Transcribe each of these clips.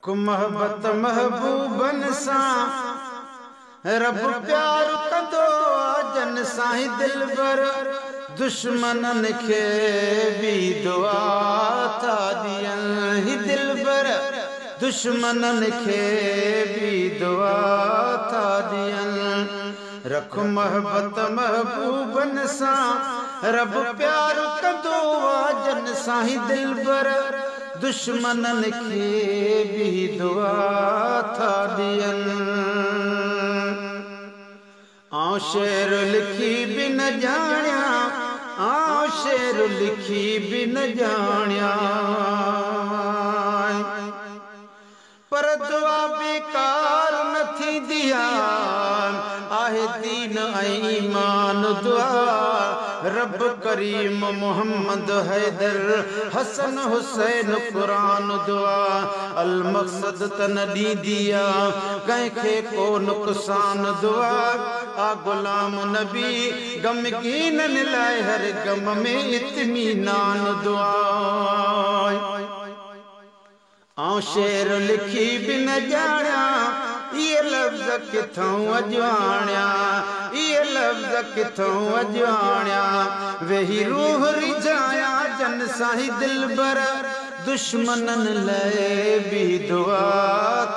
मोहबत महबूबन सां रब प्यार कंदो जन सां ही दिलबर दुश्मननि खे बि दुआ था ॾियनि ही दिलबर दुश्मननि खे बि दुआ था ॾियनि। रख मोहबत महबूबन सां रब प्यार कंदो जन सां ही दिलबर दुश्मननि खे बि दुआ था ॾियनि। आउं शेर लिखी बि न ॼाणियां, आउं शेर लिखी बि न ॼाणियां, पर दुआ बेकार न थींदी आहे दीन ऐं ईमान दुआ। रब करीम मोहम्मद हैदर हसन हुसैन कुरान दुआ। अल मक़सद त न ॾींदी आहे कंहिंखे को नुक़सान दुआ। आ गुलाम नबी गमगीननि लाइ हर गम में इत्मीनान दुआ। आउं शेर लिखी बि न ॼाणियां, इहे लफ़्ज़ किथां अॼु आणियां, इहे लफ़्ज़ किथां अॼु आणियां। वेही रूह रिझायां जन सां ही दिलबर दुश्मननि लाइ बि दुआ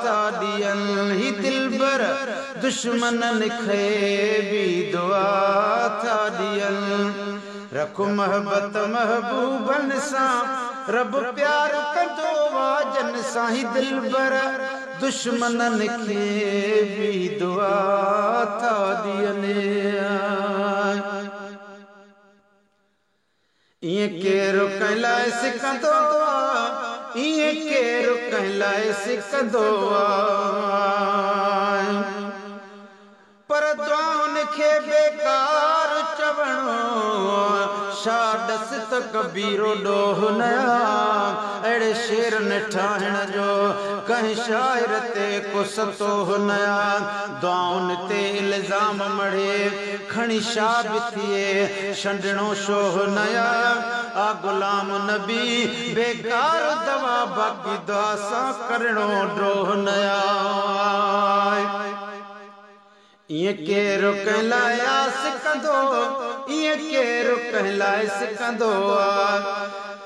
था ॾियनि ही दिलबर दुश्मननि खे बि दुआ था ॾियनि। रख मोहबत महबूबन सां रब प्यार कंदो जन सां ही दिलबर दुश्मननि खे बि दुआ था ॾियनि। ईअं केरु कंहिं लाइ सिकंदो आहे, ईअं केरु कंहिं लाइ सिकंदो आहे, पर दुआउनि खे बेकार चवणो छा ॾस त कबीरो ॾोह न आहे। अहिड़े शेरनि ठाहिण जो कंहिं शाइर ते को सतोह न आहे। दुआउनि ते इल्ज़ाम मढ़े खणी छा बि थिए छंडणो शोह न आहे। आ गुलाम नबी बेकार दवा बाक़ी दुआ सां करणो ड्रोह न आहे। ईअं केरु कंहिं लाइ आस कंदो, ईअं केरु कंहिं लाइ सिकंदो आहे,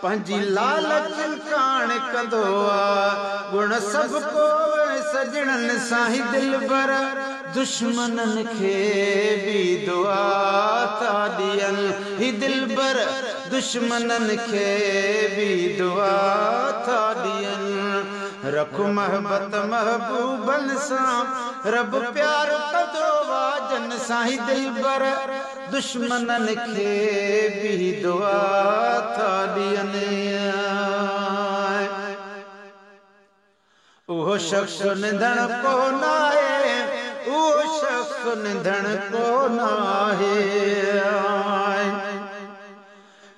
पंहिंजी लालच कान कंदो आहे। गुण सभु को सजणनि सां ही दिलबर दुश्मननि खे बि दुआ था ॾियनि ही दिलबर दुश्मननि खे बि दुआ था ॾियनि। रख मोहबत महबूबन सां रब प्यार कंदो जन सां ही दिलबर दुश्मननि खे बि दुआ था ॾियनि। उहो शख़्स निंदण को न आहे, उहो शख़्स निंदण को न आहे,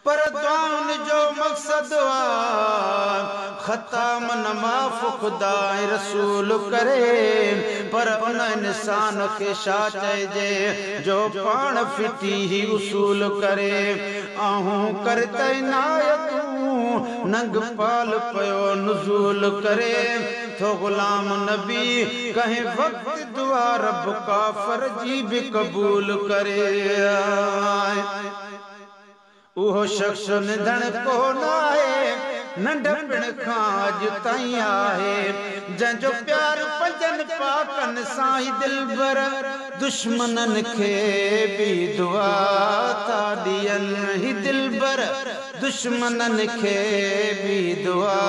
पर दुआउनि जो मक़सदु आहे ख़ता मन माफ़ ख़ुदा ऐं रसूल करे, पर उन इंसान खे छा चइजे जो पाण फिटी ही उसूल करे। आहूं कर त इनायतूं नंग पाल पियो नुज़ूल करे। थो गुलाम नबी कंहिं वक़्तु दुआ रब काफ़र जी बि क़बूल करे। उहो शख़्स निंदण को न आहे, नंढपण खां अॼु ताईं आहे, जंहिंजो प्यार पंजनि पाकनि सां ही दिलबर दुश्मननि खे बि दुआ था ॾियनि ही दिलबर दुश्मननि खे बि दुआ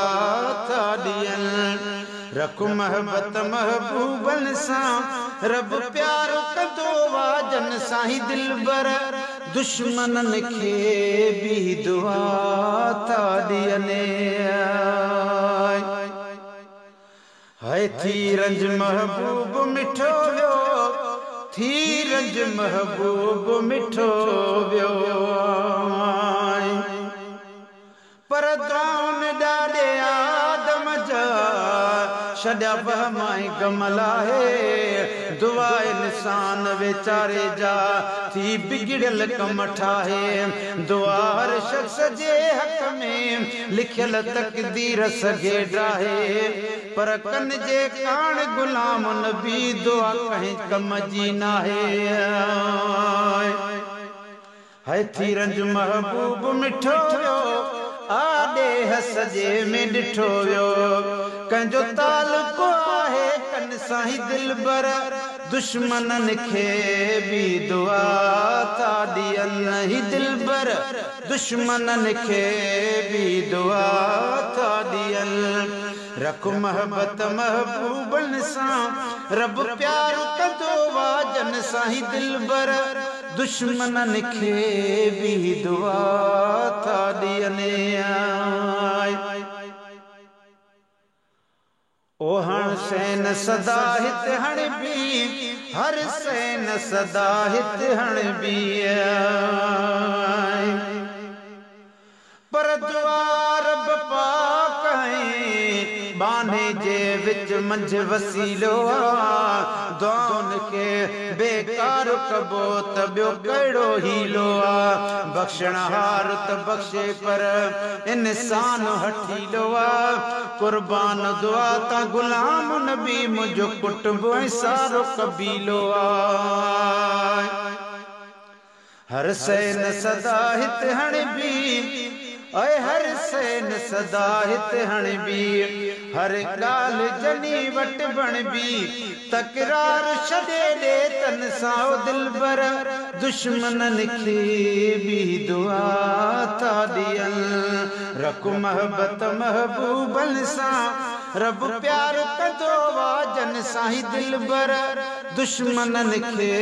था ॾियनि। रख मोहबत महबूबन सां रब प्यार कंदो जन सां ही दिलबर दुश्मननि खे बि दुआ था ॾियनि। है थी रंज महबूब मिठो वियो, थी रंज महबूब मिठो वियो, पर दुआउनि ॾाॾे आदम जा छॾिया वहम ऐं गम लाहे। दुआ इंसान वीचारे जा थी बिगड़ियल कम ठाहे। दुआ हर शख़्स जे हक़ هٿ ۾، لکيل تقدير سگهي ڊاهي، پر ڪن جي ڪاڻ غلام نبي دعا ڪنهن ڪم جي ناهي. هي ٿي رنج محبوب مٺو ويو، آ ڏيهه سڄي ۾ ڏٺو ويو. ڪنهن جو تعلقو آهي ڪن سان هي دلبر، دشمنن کي به دعا ٿا ڏين. هي دلبر دشمنن کي به دعا ٿا ڏين. رک محبت محبوبن سان، رب پيار ڪندو واجن سان. هي دلبر دشمنن کي به دعا ٿا ڏين. او هڻ سين سدا هت هڻبي، هر سين سدا هت هڻبي، پر دعا رب پاڪ ۽ ٻانهي جي وچ منجهه وسيلو آ. دعائن کي بيڪار ڪبو ته ٻيو ڪهڙو حيلو آ؟ بخشڻهار ته بخشي، پر انسان هٺيلو آ. قربان دعا تان غلام نبي، منهنجو ڪٽنب ۽ سارو قبيلو آ. هر سين سدا هت هڻبي، اي هر سين سدا هت هڻبي، هر ڳالهه جني وٽ بڻبي. تڪرار ڇڏي ڏي تن سان او دلبر، دشمنن کي به دعا ٿا ڏين. رک محبت محبوبن سان، رب پيار ڪندو واجن سان. هي دلبر دشمنن کي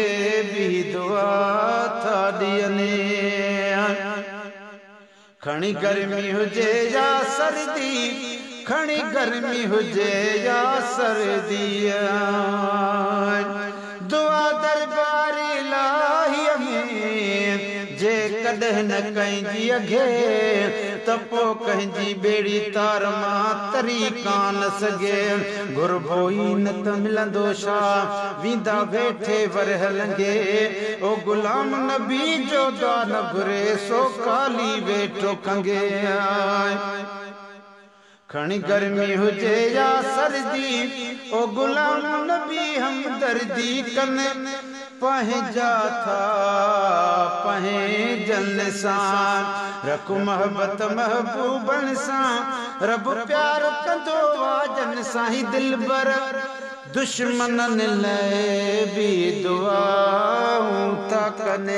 به دعا ٿا ڏين. کڻي گرمي هجي يا سردي، کڻي گرمي هجي يا سردي، دعا دربار الاهيءَ ۾ جي ڪڏهن نه ڪنهن جي اگهي، ته پوءِ ڪنهن جي ٻيڙي تار مان تري ڪانه سگهي. گهربو ئي نه ته ملندو ڇا، ويندا ويٺي ورهه لنگهي. او غلام نبي جو دعا نه گهري، سو خالي ويٺو کنگهي. کڻي گرمي هجي يا سردي، او غلام نبي همدردي ڪن پنهنجا ٿا پنهنجن سان. رک محبت محبوبن سان، رب پيار ڪندو واجن سان. هي دلبر دشمنن لاءِ به دعائون ٿا ڪن.